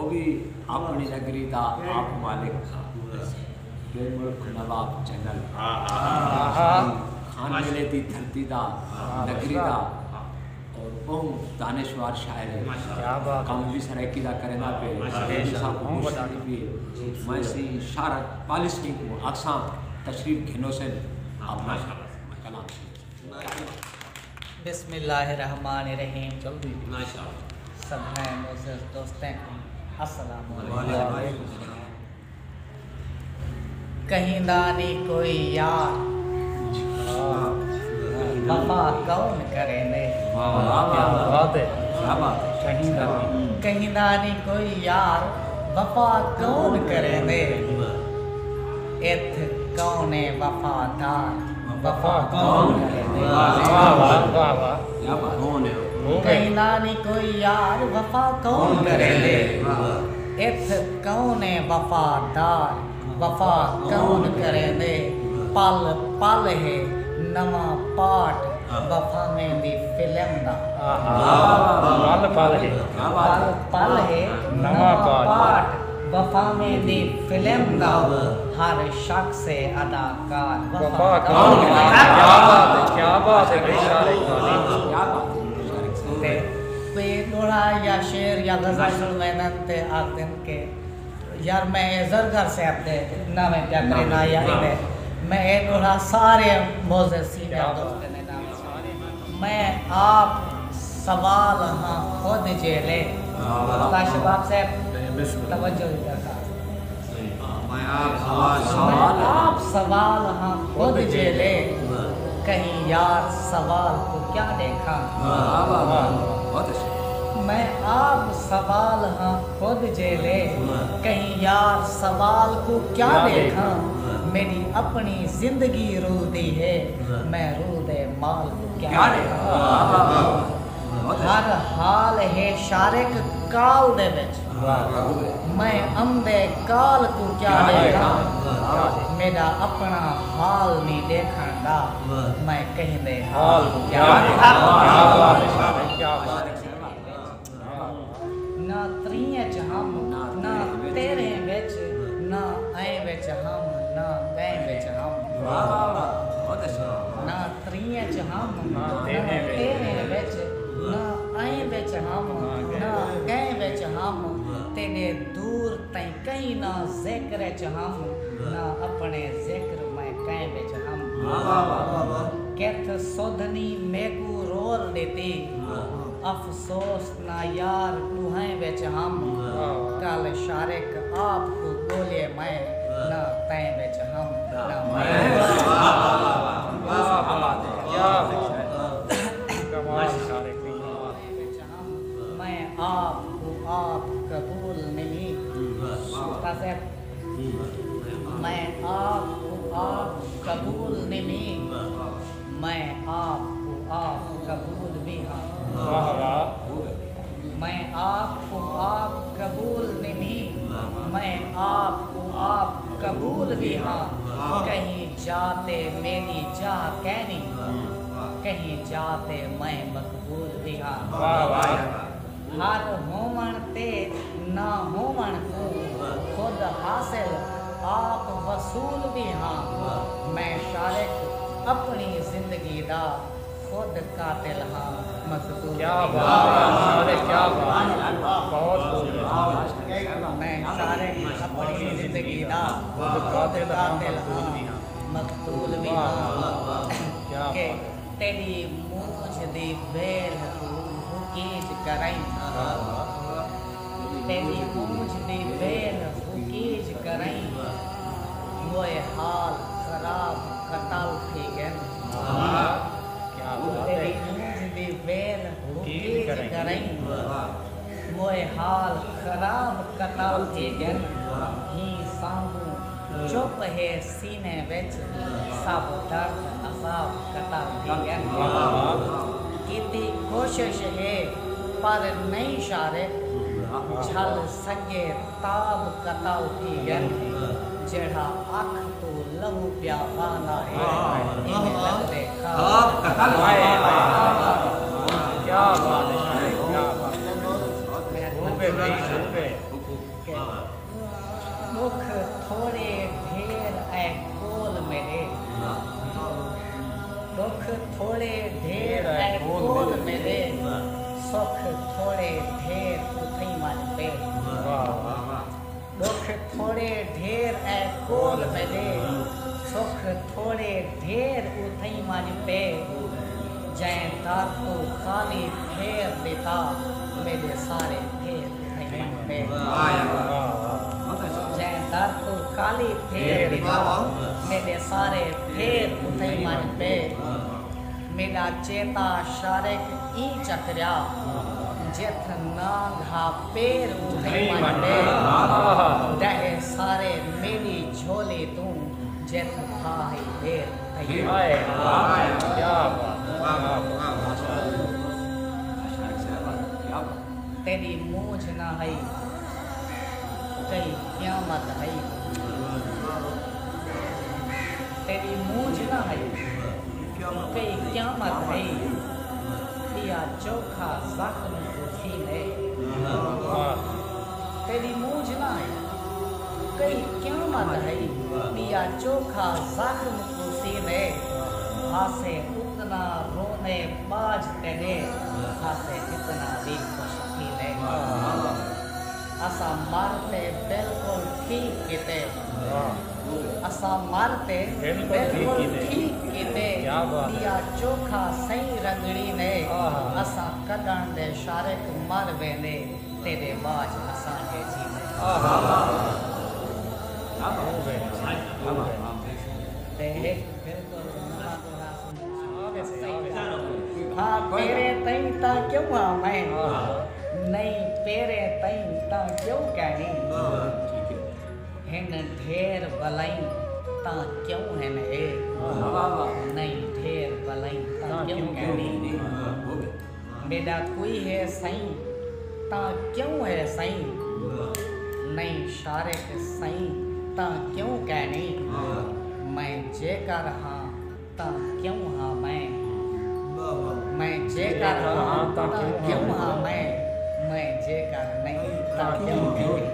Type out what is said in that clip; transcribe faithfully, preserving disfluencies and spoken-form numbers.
بھی اپݨی نگری دا آپ مالک ہا۔ بے ملک نواب چینل، خان میلے دی دھرتی دا، نگری دا، اور ٻہوں دانشور شاعر ہے۔ کم بھی سرائیکی دا کریندا پئے، ساکوں خوش تھیندی پئی ہے۔ میں سئیں شارق پالیسنی کوں آکھساں، تشریف گھنوسن، اپݨا کلام۔ بسم اللہ الرحمن الرحیم۔ سبھیں معزز دوستیں کوں السلام علیکم۔ کہیں دا نی کوئی یار، وفا کون کریندے؟ کہیں دا نی کوئی یار، وفا کون کریندے؟ اتھ کون ہے وفادار، وفا کون کریندے؟ کہیں دا نی کوئی یار، وفا کون کریندے؟ اتھ کون ہے وفادار، وفا کون کریندے؟ پل پل ہے نواں پارٹ، وفاویں دی فلم دا۔ پل پل ہے نواں پارٹ، وفاویں دی فلم دا۔ ہر شخص ہے اداکار، وفا کون کریندے؟ تے کوئی ݙوہڑا یا شعر یا غزل سݨویندن تے آکھدن کہ یار، میں اے زرگر صاحب دے ناویں پیا کرینداں یا ایویں۔ میں اے ݙوہڑا سارے معزز سینئر دوستیں دے ناویں۔ میں آپ سوال ہاں خود جیلے۔ اللہ شباب صاحب، توجہ دی درخواست۔ میں آپ سوال ہاں خود جیلے، کہیں یار سوال کوں کیا ݙیکھاں؟ میں آپ سوال ہاں خود جیلے، کہیں یار سوال کوں کیا ݙیکھاں؟ میݙی اپݨی زندگی رو دی ہے، میں رو دے مال کوں کیا ݙیکھاں؟ ہر حال ہے شارق کال دے وچ، میں امدے کال کوں کیا ݙیکھاں؟ میݙا اپݨا حال نی ݙیکھݨ دا، میں کہیں دے حال کوں کیا ݙیکھاں؟ نہ تریں اچ ہم، نہ تیرھیں وچ، نہ ایں وچ ہم، نہ کہیں وچ ہم۔ نہ تریں اچ ہم، نہ تیرھیں وچ، نہ ایں وچ ہم، نہ کہیں وچ ہم۔ تیݙے دور تئیں کہیں نہ ذکر اچ ہم، نہ اپݨے ذکر میں کہیں وچ ہم۔ کتھ سدھ نی میکوں رول ݙتی، افسوس نہ یار ݙوہیں وچ ہم۔ کل شارق آپ کوں ڳولیے میں، نہ تیں وچ ہم، نہ میں وچ ہم۔ میں آپ کوں آپ قبول نی۔ میں آپ کوں آپ قبول نی۔ میں آپ کوں آپ قبول وی ہاں۔ میں آپ کوں آپ قبول نی۔ میں آپ کوں آپ قبول وی ہاں۔ کہیں جا تے میݙی جاہ کینی، کہیں جا تے میں مقبول وی ہاں۔ ہر ہووݨ تے نہ ہووݨ کوں خود حاصل آپ وصول وی ہاں۔ میں شارق اپݨی زندگی دا خود قاتل ہاں، مقتول وی ہاں۔ میں شارق اپݨی زندگی دا خود قاتل ہاں، مقتول وی ہاں۔ کہ تیݙی مونجھ دی ویل کوں حقیج کرئیں، تیݙی مونجھ دی ویل حقیج کرئیں، موئے حال خراب قتل تھی ڳن۔ تیݙی مونجھ دی ویل حقیج کرئیں، موئے حال خراب قتل تھی ڳن۔ ہیں سانگوں چپ ہے سینے وچ، سب درد عذاب قتل تھی ڳن۔ کیتی کوشش ہے پر نئیں شارق، جھل سڳے تاب قتل تھی ڳن۔ جیڑھا اکھ توں لہو پیا وہندا ہے، ایویں لڳدے خواب قتل تھی ڳن۔ کیا بات ہے، کیا بات ہے۔ خوب ہے بھائی، خوب ہے۔ ݙکھ تھوڑے ڈھیر اے کول میݙے، ݙکھ تھوڑے ڈھیر اے کول میݙے، سکھ تھوڑے ڈھیر اتھئیں ونڄ پے۔ ݙکھ تھوڑے ڈھیر اے کول میݙے، سکھ تھوڑے ڈھیر اتھئیں ونڄ پے۔ جئیں در توں خالی پھیر ݙتا، میݙے سارے پھیر اتھئیں ونڄ پے۔ جئیں در توں خالی پھیر ݙتا، میݙے سارے پھیر اتھئیں ونڄ پے۔ میݙا چیتا شارق ایں چکریا، جتھ نانگھ ہا پیر اتھئیں ونڄ پے۔ ݙہہ سارے میݙی جھولی توں، جتھ بھا ہئی ڈھیر اتھئیں ونڄ پے۔ تیݙی مونجھ نہ ہئی، کئی قیامت ہئی۔ تیݙی مونجھ نہ ہئی، کئی قیامت ہئی۔ ٻیا چوکھا زخم کوں سیندے۔ تیݙی مونجھ نہ ہئی، کئی قیامت ہئی۔ ٻیا چوکھا زخم کوں سیندے۔ ہاسے اتنا روندے ٻاجھ تیݙے، ہاسے جتنا وی خوش تھیندے۔ اساں مر تے بالکل ٹھیک کیتے۔ اساں مر تے بالکل ٹھیک کیتے۔ ٻیا چوکھا سئیں رنگڑی نے۔ اساں کݙݨ دے شارق مر ویندے، تیݙے ٻاجھ اساں دے جیندے۔ تے ہک بالکل نواں ݙوہڑا سݨو۔ ہاں، پیریں تئیں تاں کیوں ہاں میں، نئیں پیریں تئیں تاں کیوں کینی؟ ہن ڈھیر ولائیں تاں کیوں ہن اے، نئیں ڈھیر ولائیں تاں کیوں کینی؟ میݙا کوئی ہے سئیں تاں کیوں ہے سئیں؟ نئیں شارق سئیں تاں کیوں کینی؟ میں جیکر ہاں تاں کیوں ہاں میں؟ میں جیکر ہاں تاں کیوں ہاں میں؟ میں جیکر نئیں تاں کیوں کینی؟